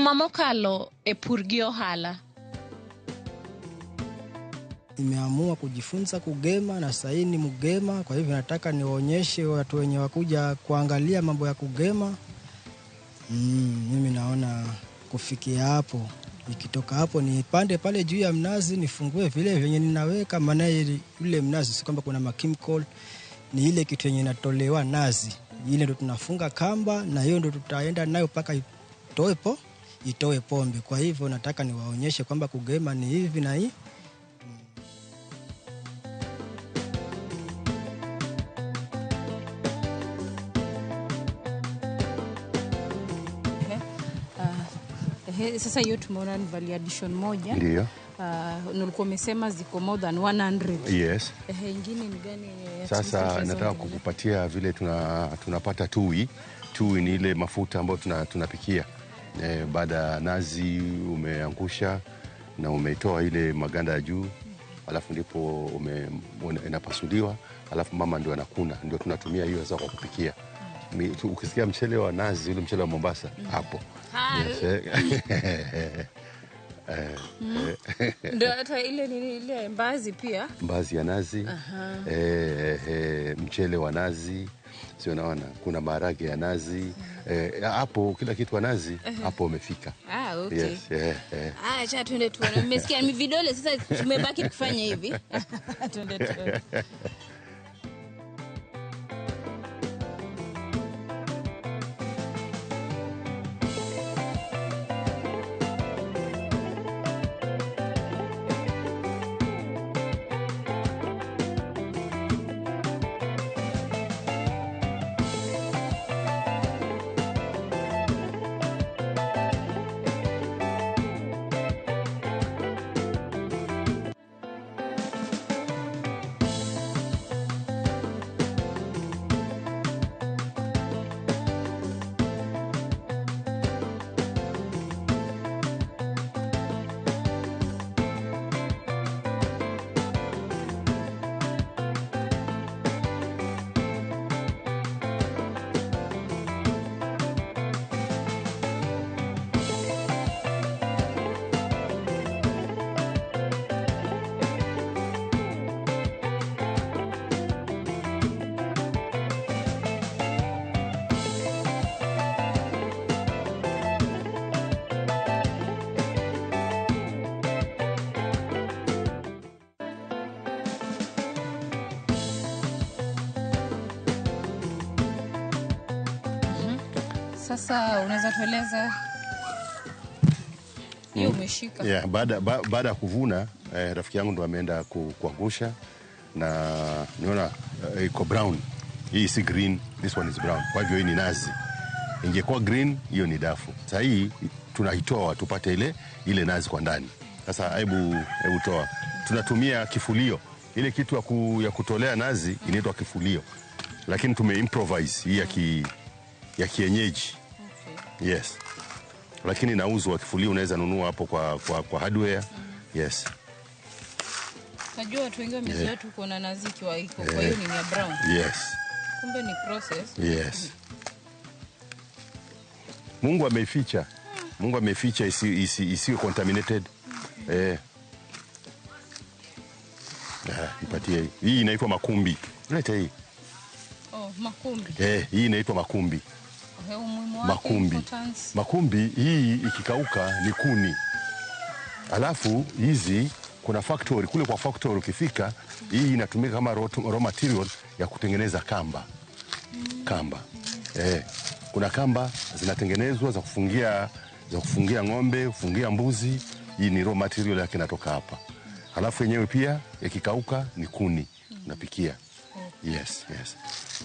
Juma mokalo e pur gi ohala. Nimeamua kujifunza kugema na sasa ni mgema, kwa hivyo nataka niwaonyeshe watu wenye wakuja kuangalia mambo ya kugema. Mimi naona kufikia hapo, nikitoka hapo nipande pale juu ya mnazi nifungue vile vyenye ninaweka, maana yule mnazi si kwamba kuna makemikali, ni ile kitu yenye inatolewa nazi. Ile ndo tunafunga kamba na hiyo ndo tutaenda nayo mpaka itoe pombe. Kwa hivyo nataka niwaonyeshe kwamba kugema ni hivi na hii. Sasa hiyo tumeona ni value addition moja. Ndio. Nilikuwa umesema ziko more than 100. Yes. Ingine ni gani? Sasa nataka kukupatia vile tunapata tui. Tui ni ile mafuta ambayo tunapikia. Baada ya nazi umeangusha na umeitoa ile maganda ya juu, alafu ndipo inapasuliwa, alafu mama ndio anakuna, ndio tunatumia hiyo sasa kwa kupikia. Ukisikia mchele wa nazi, ule mchele wa Mombasa hapo. Yes. Ndio hata ile nini ile mbazi pia. Mbazi ya nazi. Mchele wa nazi. Sio, naona kuna maharage ya nazi. Hapo kila kitu wa nazi hapo umefika. Okay. Yes, Acha tuende tuone. Nimesikia vidole sasa tumebaki tukifanya hivi. Tuende tuone. Sasa unaweza tueleza hiyo umeshika? Yeah, baada ya kuvuna rafiki yangu ndo ameenda kuangusha na niona iko brown. Hii si green, this one is brown. Kwa hivyo hii ni nazi. Ingekuwa green hiyo ni dafu. Sasa hii tunaitoa tupate ile nazi kwa ndani. Sasa hebu toa. Tunatumia kifulio. Ile kitu ya kutolea nazi inaitwa kifulio. Lakini tumeimprovise hii ya kienyeji. Okay. Yes. Lakini nauzwa kifulio, unaweza nunua hapo kwa hardware. Yes. Najua watu wengi wamezoea tu kuona nazi ikiwa iko, kwa hiyo ni ya brown. Yes. Kumbe ni process. Yes. Mungu ameificha. Mungu ameificha isiwe contaminated. Nipatie hii. Hii inaitwa makumbi. Leta hii. Oh, makumbi. Hii inaitwa makumbi. Makumbi. Makumbi hii ikikauka ni kuni. Alafu hizi kuna factory, kule kwa factory ukifika, hii inatumika kama raw material ya kutengeneza kamba. Kamba. Kuna kamba zinatengenezwa za kufungia ng'ombe, kufungia mbuzi. Hii ni raw material yake inatoka hapa. Alafu yenyewe pia ikikauka ni kuni unapikia. Yes, yes.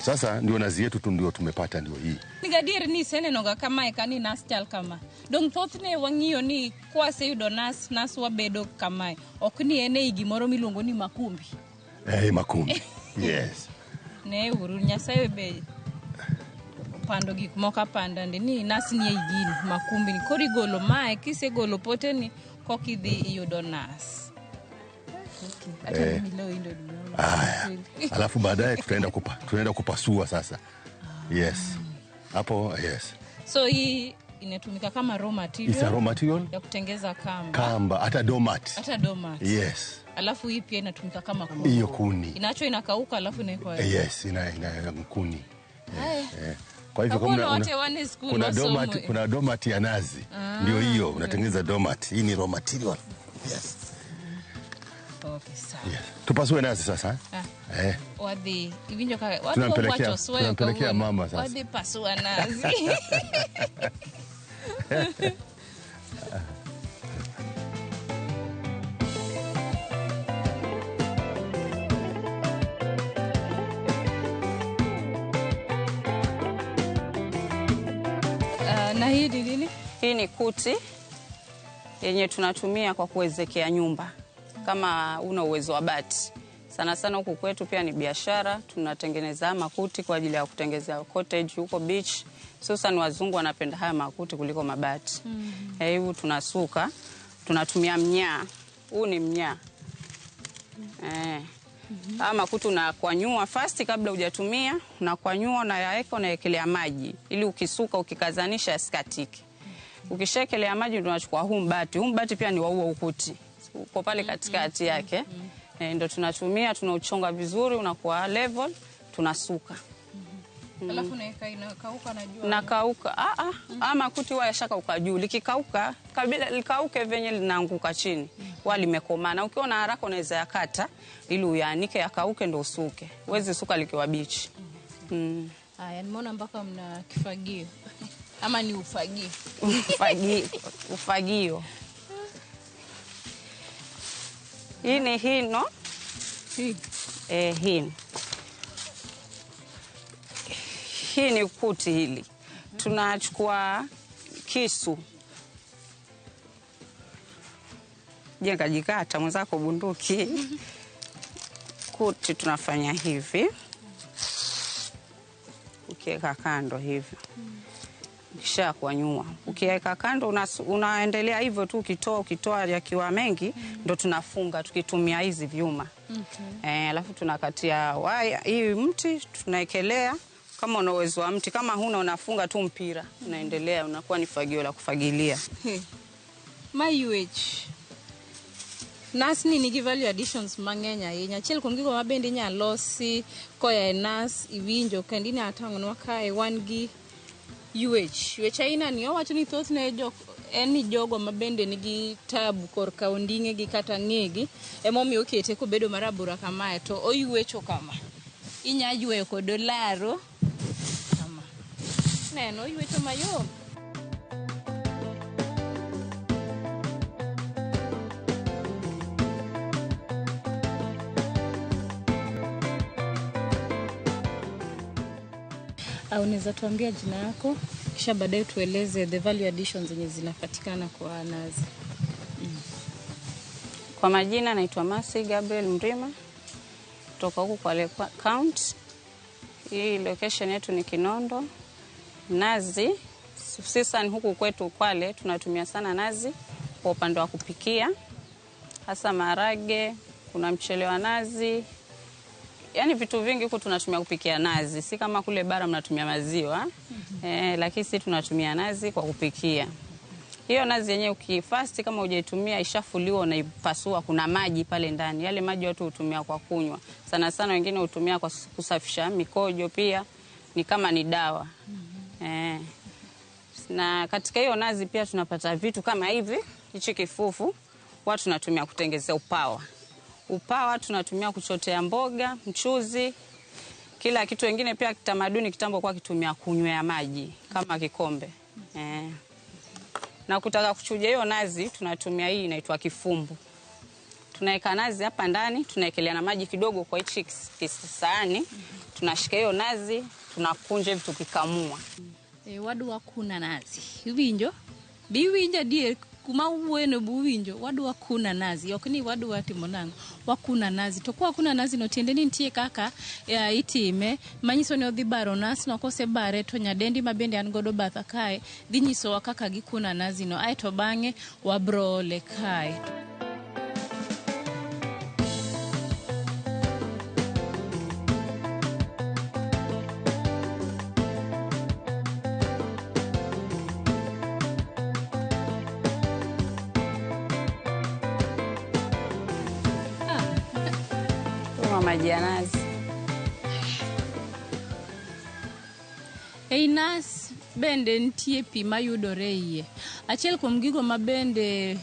Sasa ndio nazi yetu tu ndio tumepata ndio hii. Gadier ni senenoga kamae kani nas chal kama. Dong thothne wang'iyo ni kwaseyudo nas, nas wabedo kamae. Ok ni en ei gimoro miluongo ni makumbi. Makumbi. Yes. Ne uru Nyasaye be opando gik moko apanda ndi ni nas ni ei gini makumbi ni. Koro igolo mae kisegolo pote ni kokidhi iyudo nas. Okay. Alafu baadaye tutaenda kupasua sasa. Yes. Hapo yes. So hii inatumika kama raw material. It's a raw material. Ya kutengeza kamba. Kamba hata domat. Hata domat. Yes. Alafu hii pia inatumika kama kuni. Hiyo kuni. Inacho inakauka alafu inawekwa. Yes, ina kuni. Yeah. Kwa hivyo Kawuono kama wate wane school kuna wasomo. domat, kuna domat ya nazi. Ndio hiyo unatengeneza domat. Hii ni raw material. Yes. Okay, sawa. Yes. Tupasue nazi sasa. Ah. Eh. Wadhi iwinjo kaka watu Tunampelekea- wacho swayo tunampelekea kawuono. mama sasa. Wadhi pasua nazi. Na hii ni nini? Hii ni kuti yenye tunatumia kwa kuwezekea nyumba kama una uwezo wa bati. Sana sana huku kwetu pia ni biashara, tunatengeneza makuti kwa ajili ya kutengezea cottage huko beach. Hususan wazungu wanapenda haya makuti kuliko mabati. Hivi tunasuka, tunatumia mnyaa. Huu ni mnyaa. Haya makuti unakwanyua first kabla hujatumia, unakwanyua, unayaweka, unawekelea maji ili ukisuka ukikazanisha yasikatike. Ukishaekelea maji ndio unachukua huu mbati. Huu mbati pia ni wa huo ukuti. Uko pale katikati yake. Ndio tunatumia, tunauchonga vizuri unakuwa level, tunasuka. Alafu unaweka inakauka na jua. Nakauka. Makuti huwa yashakauka juu. Likikauka, kabla likauke venye linaanguka chini. Huwa limekomaa. Na ukiona haraka unaweza yakata ili uyaanike yakauke ndio usuke. Huwezi suka likiwa bichi. Haya, nimeona mpaka mna kifagio. Ama ni ufagio. Ufagio. Hii ni hino. Hii. Hii. Hii ni kuti hili. Tunachukua kisu. Jenga jikata mwenzako bunduki. Kuti tunafanya hivi. Ukiweka kando hivi. Kisha kwanyua. Ukiweka kando unaendelea hivyo tu, ukitoa yakiwa mengi ndo tunafunga tukitumia hizi vyuma. Alafu tunakatia waya hii mti tunaekelea. Kama una uwezo wa mti, kama huna unafunga tu mpira. Unaendelea, unakuwa ni fagio la kufagilia. My UH. Nas ni nigi value additions mang'eny ahinya. Achiel kuom gigo mabende inyalo losi koa e nas iwinjo kendo inyalo tang'onwa kae wan gi UH. UH aina ni owacho ni thothne jok en ni jogo mabende nigi tabu korka onding'egi kata ng'egi emomiyo okete kobedo marabora kamae to oyuecho kama. Inya yweyo kod olaro kama. Neno oyuecho mayom. Unaweza tuambia jina yako kisha baadaye tueleze the value additions zenye zinapatikana kwa nazi. Kwa majina naitwa Mercy Gabriel Mrima kutoka huku Kwale County. Hii location yetu ni Kinondo. Nazi hususan huku kwetu Kwale tunatumia sana nazi kwa upande wa kupikia, hasa maharage, kuna mchele wa nazi. Yaani vitu vingi huku tunatumia kupikia nazi, si kama kule bara mnatumia maziwa. Lakini sisi tunatumia nazi kwa kupikia. Hiyo nazi yenyewe ukifast kama hujaitumia ishafuliwa unaipasua, kuna maji pale ndani. Yale maji watu hutumia kwa kunywa. Sana sana wengine hutumia kwa kusafisha mikojo pia, ni kama ni dawa. Na katika hiyo nazi pia tunapata vitu kama hivi, hichi kifufu watu tunatumia kutengezea upawa. Upawa tunatumia kuchotea mboga, mchuzi, kila kitu. Wengine pia kitamaduni kitambo kwa kitumia kunywea maji kama kikombe. Na kutaka kuchuja hiyo nazi tunatumia hii inaitwa kifumbu. Tunaweka nazi hapa ndani, tunaekelea na maji kidogo kwa hichi kisahani, tunashika hiyo nazi, tunakunja hivi tukikamua. Wadwa kuna nazi. Iwinjo? Bi winjo adier kuma wuoyeno bu winjo wadwa kuna nazi ok ni wadwa timo nang'o wakuna nazi to kwa kuna nazi no tiende ni nitie kaka itime manyiso ni odhi baro nas no kosebare to nyadendi ma bende an godo batha kae dhi nyisowa kaka gikuna nazi no aeto bang'e wabro ole kae. kama maji ya nazi. Ei nas bende nitie pi mayudore iye. Achiel kuom gigo ma bende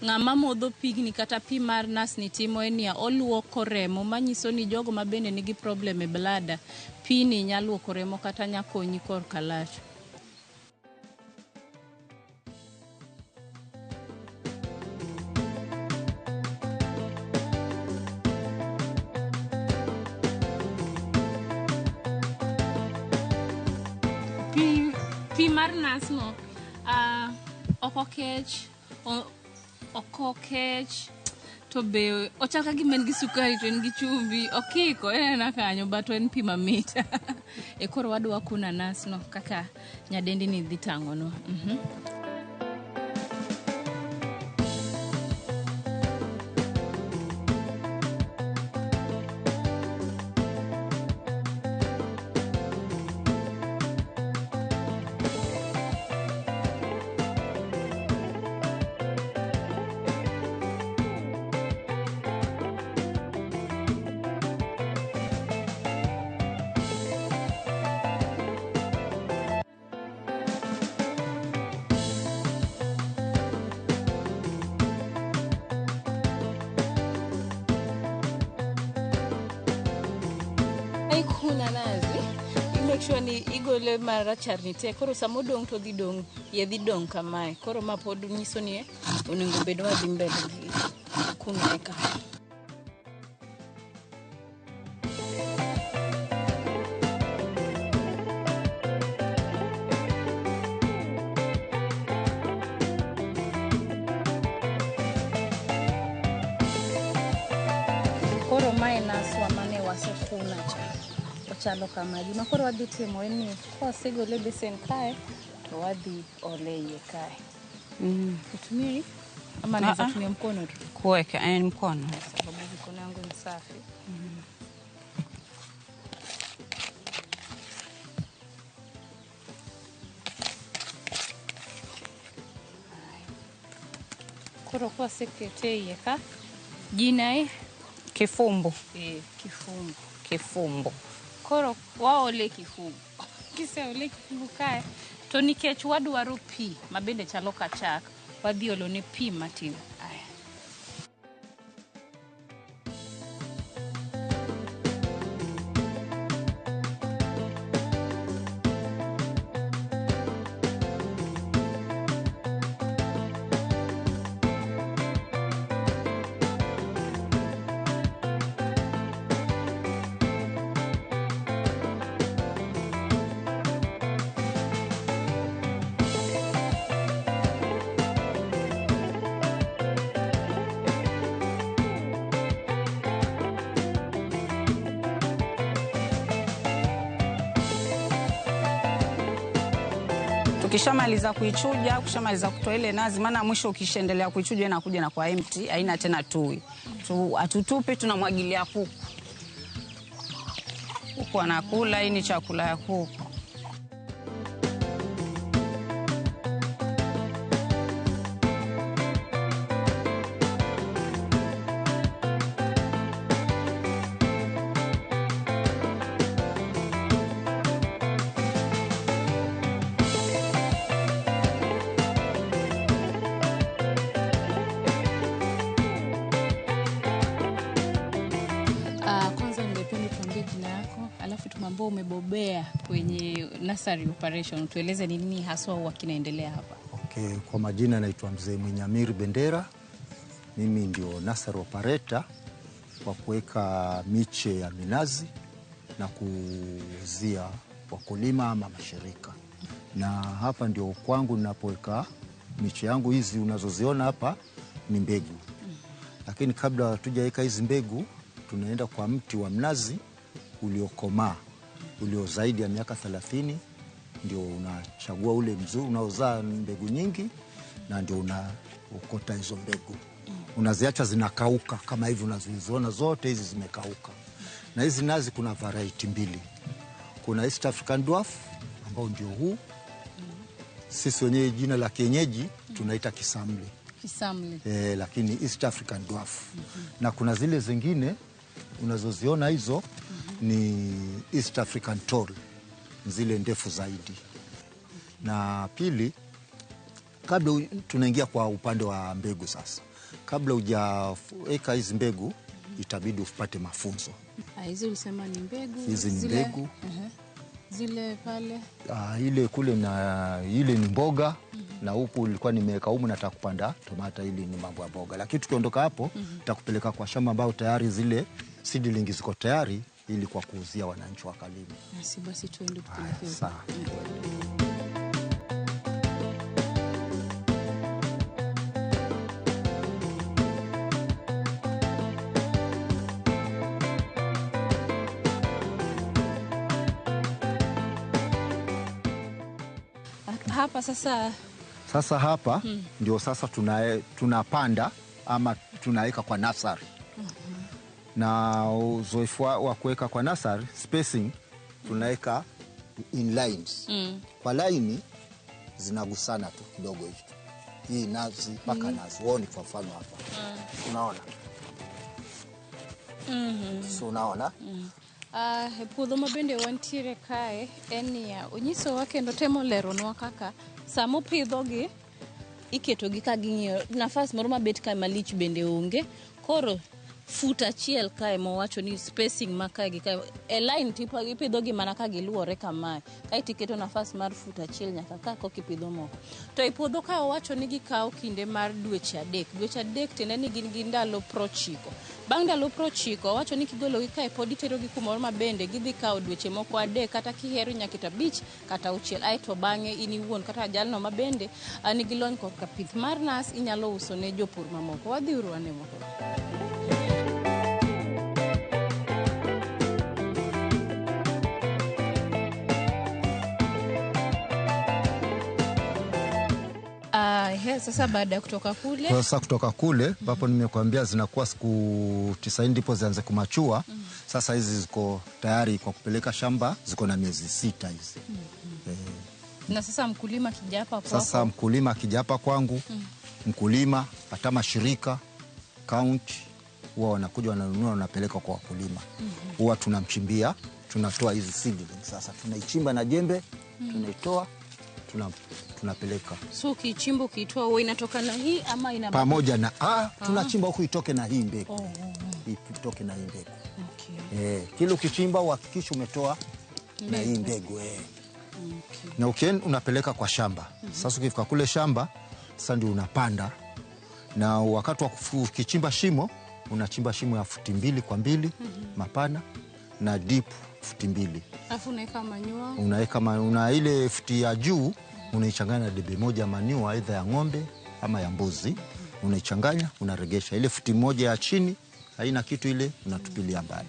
ng'ama modho pigni kata pi mar nas ni timo en niya, oluoko remo, manyiso ni jogo ma bende nigi problem e blada, pi ni nya luoko remo kata nya konyi korka lach. Pi mar nas no ok okech to be ochal ka gima en gi sukari to en gi chumbi, okiko en aena kanyo but en pi mamit. E koro wadwa kuna nas no kaka nyadendi ni dhi tang'onwa. Ikuna nazi, you make sure ni igole marachar ni te, koro sama odong' to dhi dong', iye dhi dong' kamae. Koro ma pod nyiso ni onego bed wadhi mbele gi kune ka. Koro mae naswa mane wasekuna cha. Ochalo kama. Gima koro wadhi timo en ni kwasegole e besen kae to wadhi ole iye kae. Utumie hii? Ama naweza tumia mkono tu? Kuweka mkono. Sababu mikono yangu ni safi. Koro kwasekete iye ka jina Kifumbu. Kifumbu. Kifumbu. Koro waole kifumbu. Kiseole kifumbu kae to nikech wadwaro pi mabende chalo ka chak, wadhi olo ne pi matin. Aya. Ukishamaliza kuichuja, ukishamaliza kutoa ile nazi, maana mwisho ukishaendelea kuichuja inakuja na kwa empty, haina tena tui. Hatutupi, tunamwagilia kuku. Kuku anakula, hii ni chakula ya kuku. Kwanza ningependa tuambie jina yako, alafu tumambao umebobea kwenye nursery operation, tueleze ni nini haswa huwa kinaendelea hapa. Okay, kwa majina naitwa Mzee Mwinyamiri Bendera. Mimi ndio nursery operator kwa kuweka miche ya minazi na kuuzia wakulima ama mashirika. Na hapa ndio kwangu ninapoweka miche yangu. Hizi unazoziona hapa ni mbegu. Lakini kabla hatujaweka hizi mbegu, tunaenda kwa mti wa mnazi uliokomaa, ulio zaidi ya miaka 30, ndio unachagua ule mzuri unaozaa mbegu nyingi, na ndio unaokota hizo mbegu. Unaziacha zinakauka kama hivi unazoziona zote hizi zimekauka. Na hizi nazi kuna variety mbili. Kuna East African Dwarf ambao ndio huu. Sisi wenyewe jina la kienyeji tunaita kisamli. Kisamli. Lakini East African Dwarf. Na kuna zile zingine Unazoziona hizo ni East African Tall, zile ndefu zaidi. Na pili, kabla tunaingia kwa upande wa mbegu sasa, kabla hujaweka hizi mbegu itabidi upate mafunzo. Hizi ulisema ni mbegu. Hizi ni mbegu. Zile pale. Ile kule na ile ni mboga. Na huku ulikuwa nimeweka humu nataka kupanda tomata, ili ni mambo ya mboga. Lakini tukiondoka hapo nitakupeleka kwa shamba ambao tayari zile seedling ziko tayari ili kwa kuuzia wananchi wa Kalimi. Basi tuende tupeleke. Sawa. Hapa sasa. Sasa hapa ndio sasa tunapanda ama tunaweka kwa nursery. Na uzoefu wa kuweka kwa nursery spacing tunaweka in lines. Kwa line zinagusana tu kidogo hivi. Hii nazi mpaka nazi. Uone kwa mfano hapa. Unaona? So unaona? Puodho mabende wantiere kae en niya, onyisowa kendo temo leronwa kaka sama opidhogi iketogi ka ging'iyo nafas moro mabet kae malich bende onge, koro fut achiel kae mowacho ni spacing ma kae gi kae e line tipo ipidhogi mana ka giluwore kamae, kaeto iketo nafas mar fut achiel nyaka ka koka ipidho moko. To e puodho ka owacho ni gikawo kinde mar dweche 3. Dweche 3 tiende ni gin gi ndalo 90. Bang' ndalo 90 owacho ni kigologi kae pod iterogi kumoro ma bende gidhi kawo dweche moko 3 kata kihero nyaka 5 kata 6. Aeto bang'e in iwuon kata jalno ma bende nigi lony korka pith mar nas inyalo uso ne jopur mamoko. Wadhi uru ane moko. Sasa baada ya kutoka kule, sasa kutoka kule ambapo nimekuambia zinakuwa siku 90 ndipo zianze kumachua. Sasa hizi ziko tayari kwa kupeleka shamba, ziko na miezi 6 hizi. Na sasa mkulima akija hapa kwako? Sasa mkulima akija hapa kwangu, mkulima hata mashirika county huwa wanakuja wananunua wanapeleka kwa wakulima. Huwa tunamchimbia, tunatoa hizi seedling. Sasa tunaichimba na jembe, tunaitoa, tunapeleka. So ukichimba ukiitoa huwa inatoka na hii ama ina pamoja na tunachimba huku itoke na hii mbegu. Itoke na hii mbegu. Okay. Kile ukichimba uhakikishe umetoa na hii mbegu. Okay. Na ukienda unapeleka kwa shamba. Sasa ukifika kule shamba, sasa ndio unapanda. Na wakati wa ukichimba shimo, unachimba shimo ya futi 2 kwa 2 mapana na deep futi 2. Alafu unaweka manure. Unaweka una ile futi ya juu unaichanganya na debe moja manure aidha ya ng'ombe ama ya mbuzi. Unaichanganya, unaregesha. Ile futi moja ya chini haina kitu, ile unatupilia mbali.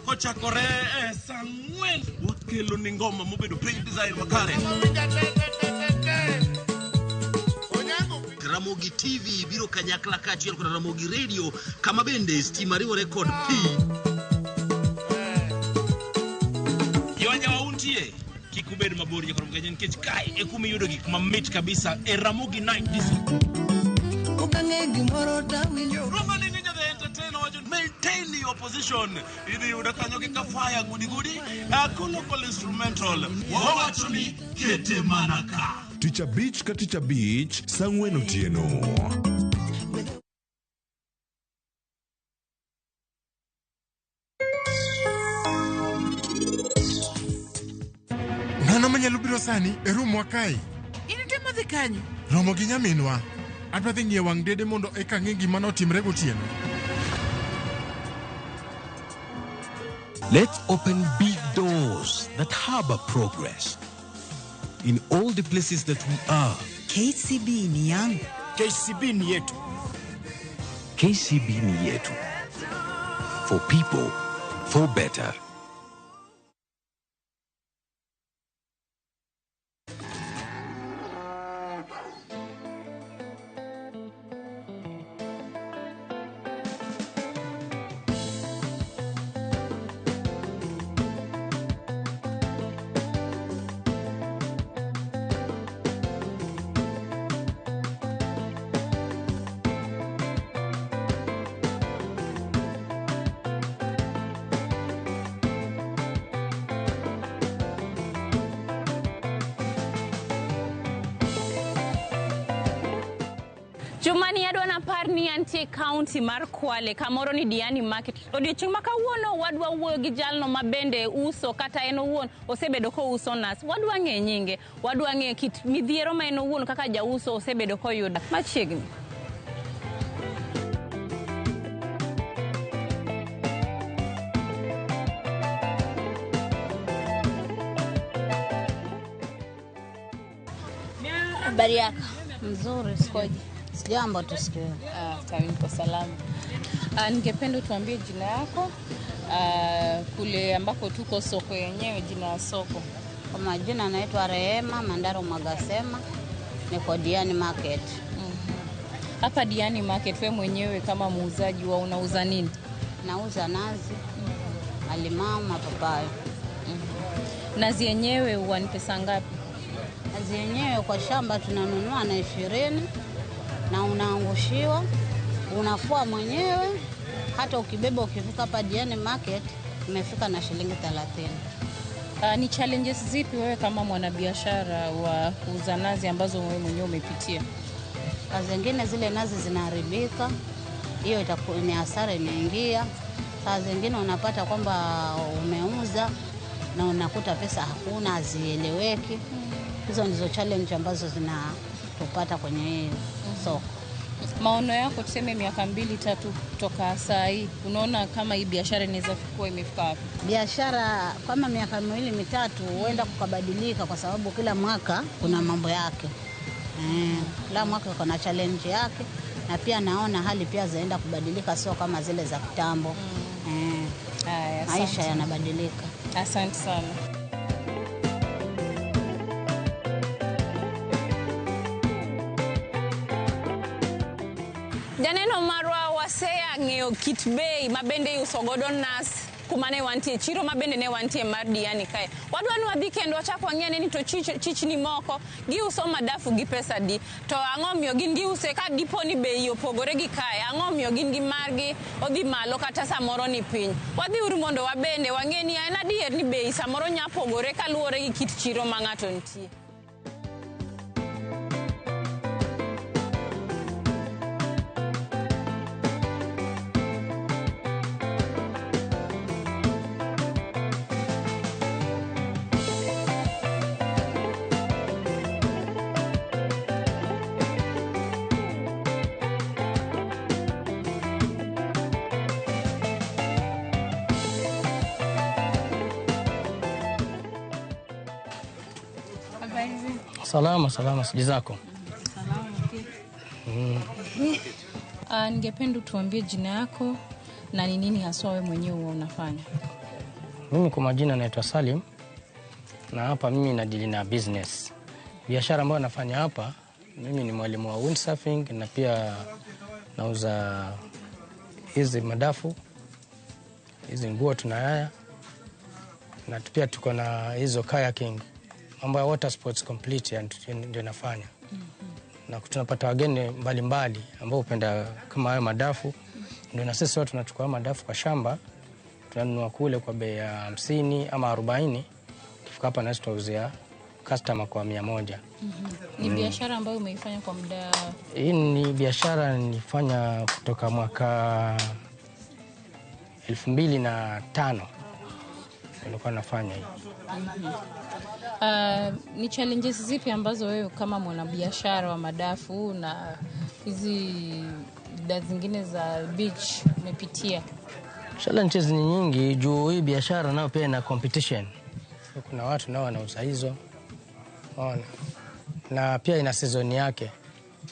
Kochakore saa 4 wakelo ni ngoma mobedo piny design makare. Ramogi TV biro kanyakla kaachiel kod Ramogi Radio kama bende stima riwore kod pi. Jonyawa untie kik ubed mabor nyakoro mganya nikech kae e kuma iyudo gik mamit kabisa e Ramogi Night Disco. Romani Ninja the Entertainer wacho maintain your position. Idhi yudo kanyo gi kafaya gudi gudi local instrumental. Wawacho ni kete mana ka. Tich abich ka tich abich saa 4 otieno. Ng'ano manyalo biro sani e room wa kae? In temo dhi kanyo? Romo gi nyaminwa. Adwa dhi ng'iyo wang' dede mondo eka ang'e gima notimre gotieno. Let's open big doors that harbor progress in all the places that we are. KCB ni yangu. KCB ni yetu. KCB ni yetu. For people, for better. Jumani adwa napar ni antie kaunti mar Kwale kamoro ni Diani Market. Odiochieng' ma kawuono wadwa wuoyo gi jalno ma bende uso kata en owuon osebedo kouso nas. Wadwa ng'e nyinge, wadwa ng'e kit midhiero ma en owuon kaka jauso osebedo koyudo machiegni. Habari yako? Nzuri. Ukoje? Sijambo tu sikio. Sawa, niko salama. Ningependa tuambie jina yako, kule ambako tuko soko yenyewe, jina ya soko. Kwa majina naitwa Rehema Mandaro Mwagasema, niko Diani Market. Hapa Diani Market, wewe mwenyewe kama muuzaji wa unauza nini? Nauza nazi, malimau, mapapai. Nazi yenyewe huwa ni pesa ngapi? Nazi yenyewe kwa shamba tunanunua na 20 na unaangushiwa, unafua mwenyewe. Hata ukibeba ukifika hapa Diani Market umefika na shilingi 30. Ni challenges zipi wewe kama mwanabiashara wa kuuza nazi ambazo wewe mwenyewe umepitia? Saa zingine zile nazi zinaharibika, hiyo itakuwa ni hasara inaingia. Saa zingine unapata kwamba umeuza na unakuta pesa hakuna, hazieleweki. Hizo ndizo challenge ambazo zinatupata kwenye hii soko. Maono yako tuseme miaka 2-3 kutoka saa hii, unaona kama hii biashara inaweza kuwa imefika wapi? Biashara kama miaka 2-3 huenda kukabadilika, kwa sababu kila mwaka kuna mambo yake. Kila mwaka kuna challenge yake, na pia naona hali pia zaenda kubadilika, sio kama zile za kitambo. Maisha yanabadilika. Asante sana. Janeno marwa waseya ng'eyo kit bei mabende iuso godo nas kuma ne wantie chiro mabende ne wantie mar Diani kae. Wadwa ni wadhi kendo wachak wang'e ni to chichni moko giuso madafu gi pesa di, to ang'o miyo gin giuse ka dipo ni bei opogore gi kae, ang'o miyo gin gi margi odhi malo kata samoro ni piny. Wadhi uru mondo wabende wang'e ni en adier ni bei samoro nya pogore kaluwore gi kit chiro ma ng'ato nitie. Salama, salama, sijui zako. Salama pia. Ningependa tuambie jina yako na ni nini haswa wewe mwenyewe unafanya? Mimi kwa majina naitwa Salim, na hapa mimi nadili na business. Biashara ambayo nafanya hapa, mimi ni mwalimu wa windsurfing na pia nauza hizi madafu, hizi nguo tunayaya, na pia tuko na hizo kayaking. Mambo ya water sports complete ndio nafanya. Na tunapata wageni mbalimbali ambao hupenda kama hayo madafu. Ndio na sisi watu tunachukua madafu kwa shamba, tunanunua kule kwa bei ya 50 ama 40. Tukifika hapa na tutauzia customer kwa 100. Ni biashara ambayo umeifanya kwa muda? Hii ni biashara nilifanya kutoka mwaka 2005. Nilikuwa nafanya hii. Ni challenges zipi ambazo wewe kama mwanabiashara wa madafu na hizi bidhaa zingine za beach umepitia? Challenges ni nyingi juu hii biashara nayo pia ina competition. Kuna watu nao wanauza hizo. Unaona? Na pia ina season yake.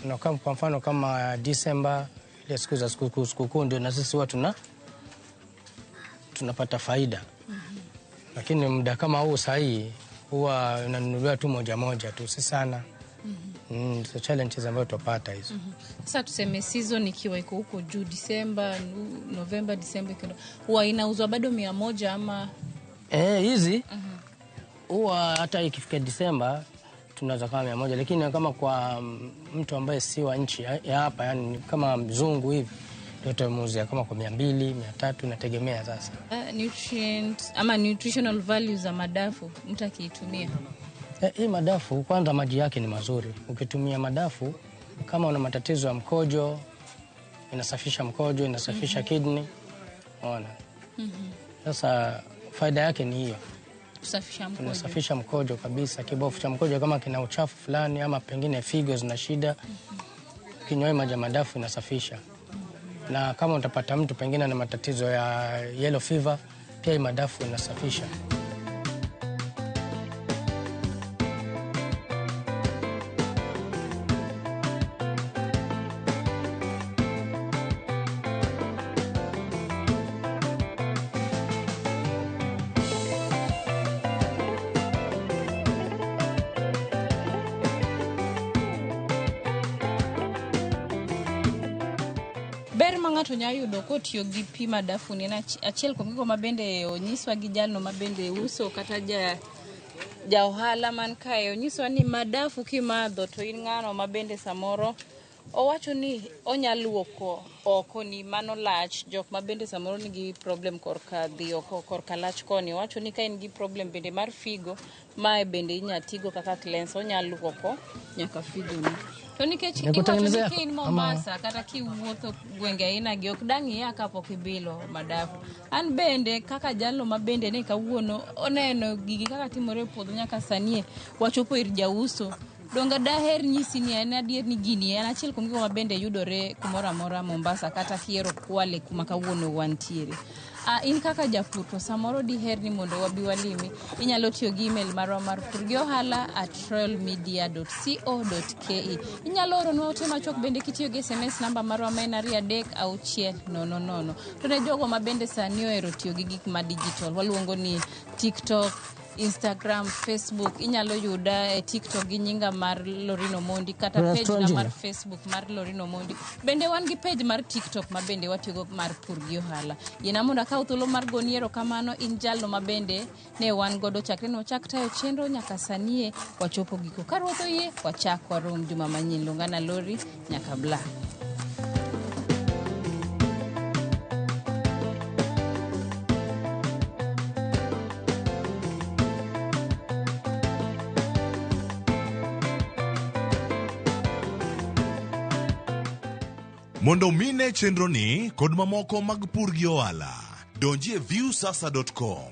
Na kwa mfano kama December, ile siku za sikukuu ndio na sisi watu tunapata faida. Lakini muda kama huu sahihi huwa unanunuliwa tu moja moja tu, si sana. So challenges ambazo tupata hizo. Sasa tuseme season ikiwa iko huko juu December, November, December huwa inauzwa bado 100 ama hizi huwa hata ikifika December tunauza kama 100, lakini kama kwa mtu ambaye si wa nchi ya hapa, yani kama mzungu hivi, ndio tutamuuzia kama kwa 200, 300, nategemea sasa. Nutrient ama nutritional values za madafu mtu akiitumia. Hii madafu kwanza maji yake ni mazuri. Ukitumia madafu Kama una matatizo ya mkojo, inasafisha mkojo, inasafisha kidney. Unaona? Sasa faida yake ni hiyo. Kusafisha mkojo. Inasafisha mkojo kabisa, kibofu cha mkojo kama kina uchafu fulani ama pengine figo zina shida, kinywa maji ya madafu inasafisha. Na kama utapata mtu pengine ana matatizo ya yellow fever, pia hii madafu inasafisha. Ber ma ng'ato nyalo yudo kotiyo gi pi madafu ni en achiel kuom gigo mabende onyiswa gi jalno mabende uso kata ja ohala man kae. Onyiswa ni madafu kimadho to in ng'ano mabende samoro owacho ni onya luoko oko ni mano lach. Jok mabende samoro nigi problem korka dhi oko korka lach koni, owacho ni ka in gi problem bende mar figo, mae bende inya tigo kaka cleanser, onya luoko nyaka figo ni. To nikech Ni iwacho ni kutengenezea ka in ama- Mombasa kata kiwuotho gwenge aina gi ok dang' iya kapok ibilo madafu. An bende kaka jalno ma bende ne kawuono oneno gigi kaka timore e puodho nyaka sani wachopo ir jauso. Donge daher nyisi ni en adier ni gini en achiel kuom gigo ma bende yudore kumoro amora Mombasa kata kiero Kwale kuma kawuono wantiere. In kaka japur to samoro diher ni mondo wabi walimi, inyalo tiyo gi email marwa mar purgiohala@royalmedia.co.ke. Inyalo oronwa ote machuok bende kitiyo gi SMS namba marwa ma en 23600. To ne jogo ma bende sani ohero tiyo gi gik ma digital, waluongo ni TikTok, Instagram, Facebook, inyalo yuda e TikTok gi nyinga mar Lorino Mondi kata Unatoa page na njia? mar Facebook mar Lorino Mondi. Bende wan gi page mar TikTok ma bende watiyogo mar pur gi ohala. Yiena mondo akaw thuolo mar goni erokamano in jalno ma bende ne wan godo chakre ne wachak tayo chenro nyaka sanie wachopo giko. Ka Ruoth oyie, wachak warom juma manyien. Luongana Lori nyaka bla. Mondo mine chenro ni kod mamoko mag pur gi ohala, donji e viusasa.com.